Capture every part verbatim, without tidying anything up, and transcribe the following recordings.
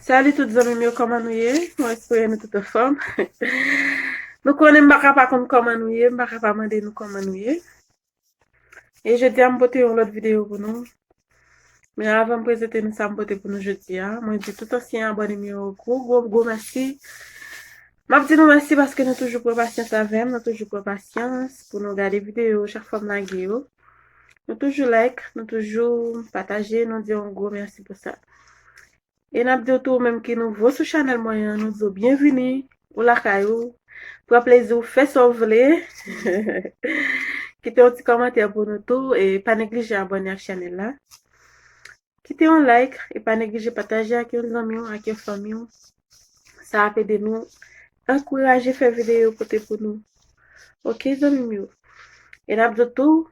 Salut tout zanmi m yo, kòman nou ye? Mwen espere nou tout anfòm. Nou konnen m pa ka pa konn kòman nou ye, m pa ka pa mande nou kòman nou ye. E jodi a m pote yon lòt videyo pou nou. Men avan m prezante nou sa m pote pou nou jodi a, mwen di tout ansyen abòne m yo gwo, gwo, gwo mèsi. M ap di nou mèsi paske nou toujou pran pasyans avè m, nou toujou pran pasyans pou nou gade videyo chak fwa m lage yo. Nou toujou like, nou toujou pataje, nou di yon gwo mèsi pou sa. E n ap di w tou, ou menm ki nouvo sou chanèl mwen an, nou di w byenvini, ou lakay ou, pran plezi w, fè sa w vle. Kite yon ti kòmantè pou nou tou, e pa neglije abòne ak chanèl la. Kite yon like, e pa neglije pataje ak yon zanmi w, ak yon fanmi w. Sa ap ede nou ankouraje fè videyo pote pou nou. Oke, zanmi m yo? E n ap di w tou,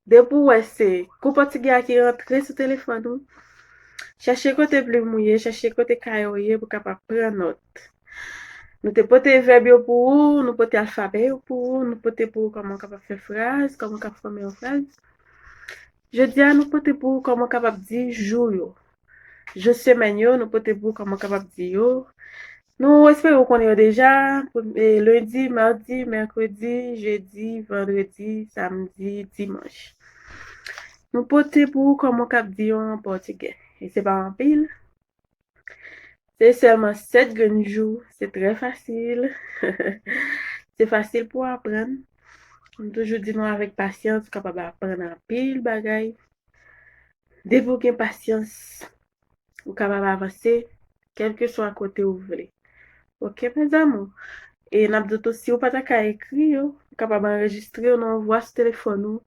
depi w wè se kou pòtigè a ki rantre sou telefòn ou, chèche kote plim ou ye, chèche kote kaye w ye pou w kapab pran nòt. Nou te pote vèb yo pou ou, nou pote alfabè yo pou ou, nou pote pou ou kòman w kapab fè fraz, kòman w kapab fòme yon fraz. Jodi a, nou pote pou ou kòman w kapab di jou yo. Jou semèn yo, nou pote pou ou kòman w kapab di yo. Nou espere ou konnen yo deja. Premye, lendi, madi, mèkredi, jedi, vandredi, samdi, dimanch. Nou pote pou ou kòman w kab di yo an pòtigè. E se pa anpil. Se sèlman sèt grenn jou. Se trè fasil. Se fasil pou aprann. M toujou di nou avèk pasyans, ou kapab aprann anpil bagay. Depi w gen pasyans, ou kapab avanse, kèlkeswa kote ou vle. Oke, mes amours? E n ap di tou, si ou pa ta ka ekri yo, ou kapab anrejistre yo nan yon vwa sou telefòn ou.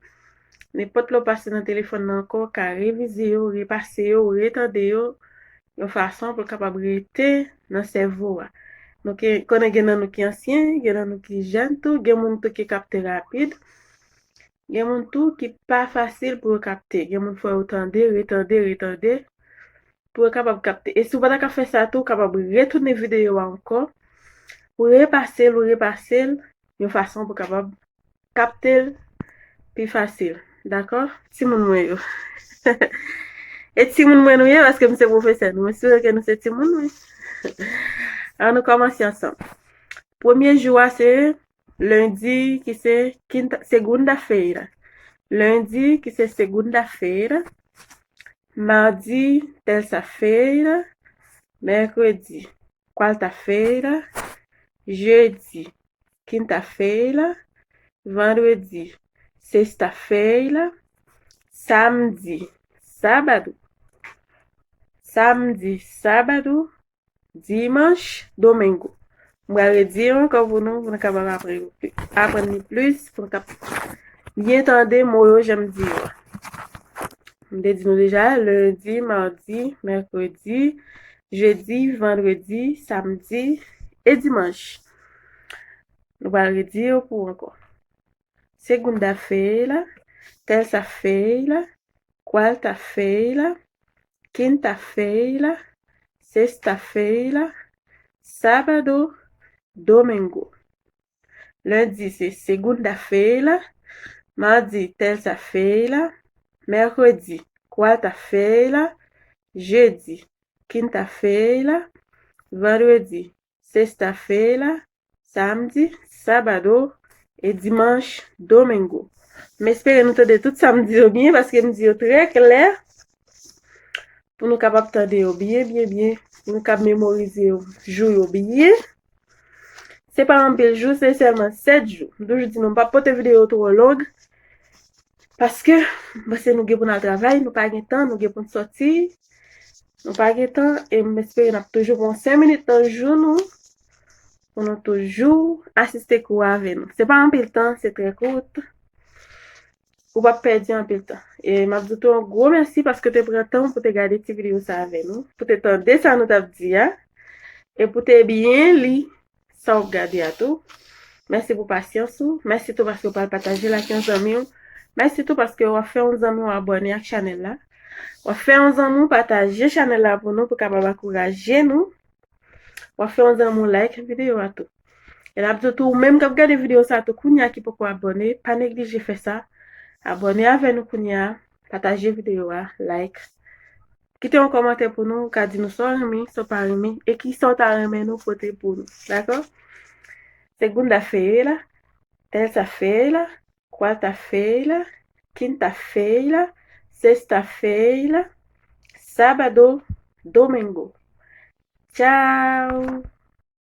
Nenpòt lè w pase nan telefòn nan ankò, ou ka revize yo, repase yo, retande yo, yon fason pou l kapab rete nan sèvo a. Nou ke-, konnen gen nan nou ki ansyen, gen nan nou ki jèn tou, gen moun tou ki kapte rapid. Gen moun tou ki pa fasil pou yo kapte. Gen moun fò yo tande, retande, retande, pou yo kapab kapte. E si w pa ta ka fè sa tou, ou kapab retounen videyo a ankò, ou repase l, ou repase l, yon fason pou w kapab kapte l pi fasil. Dakò? Timoun mwen yo. E timoun mwen nou ye, paske m se pwofesè nou. Mwen sire ke nou se timoun, wi. An nou kòmanse ansanm. Premye jou a se lendi, ki se quinta, segunda-feira. Lendi, ki se segunda-feira. Madi, terça-feira. Mèkredi, quarta-feira. Jedi, quinta-feira. Vandredi, sexta-feira. Samdi, sábado. Samdi, sábado. Dimanch, domingo. M pral redi yo ankò pou nou, pou nou kapab aprann, aprann li plis, pou nou kap byen tande mo yo jan m di yo a. M te di nou deja, lendi, madi, mèkredi, jedi, vandredi, samdi e dimanch. Nou pral redi yo pou ou ankò. Segunda-feira, terça-feira, quarta-feira, quinta-feira, sexta-feira, sábado, domingo. Lendi se segunda-feira, madi, terça-feira, mèkredi, quarta-feira, jedi, quinta-feira, vandredi, sexta-feira, samdi, sábado, e dimanch, domingo. M espere nou tande tout sa m di yo byen, paske m di yo trè klè, pou nou kapab tande yo byen, byen, byen, pou nou kab memorize yo, jou yo byen. Se pa anpil jou, se sèlman sèt jou. M toujou di nou, m p ap pote videyo twò long, paske m panse nou gen pou n al travay, nou pa gen tan, nou gen pou n sòti, nou pa gen tan, e m espere n ap toujou pran senk minit nan jou nou, pou nou toujou asiste kou a avè nou. Se pa anpil tan, se trè kout. Ou p ap pèdi anpil tan. E m ap di w tou yon gwo mèsi paske w te pran tan w pou te gade ti videyo sa avè nou, pou te tande sa nou t ap di a, e pou te byen li sa w ap gade a tou. Mèsi pou pasyans ou. Mèsi tou paske w pral pataje l ak yon zanmi w. Mèsi tou paske w ap fè yon zanmi w abòne ak chanèl la. W ap fè yon zanmi w pataje chanèl la pou nou, pou kapab ankouraje nou. W ap fè yon zanmi w like videyo a tou. E n ap di w tou, ou menm k ap gade videyo sa a tou kounye a ki poko abòne, pa neglije fè sa. Abòne avè nou kounye a, pataje videyo a, like. Kite yon kòmantè pou nou, ou ka di nou sa w renmen, sa w pa renmen, e ki sa w ta renmen nou pote pou nou, dakò? Segunda-feira, terça-feira, quarta-feira, quinta-feira, sexta-feira, sábado, domingo. Tchau!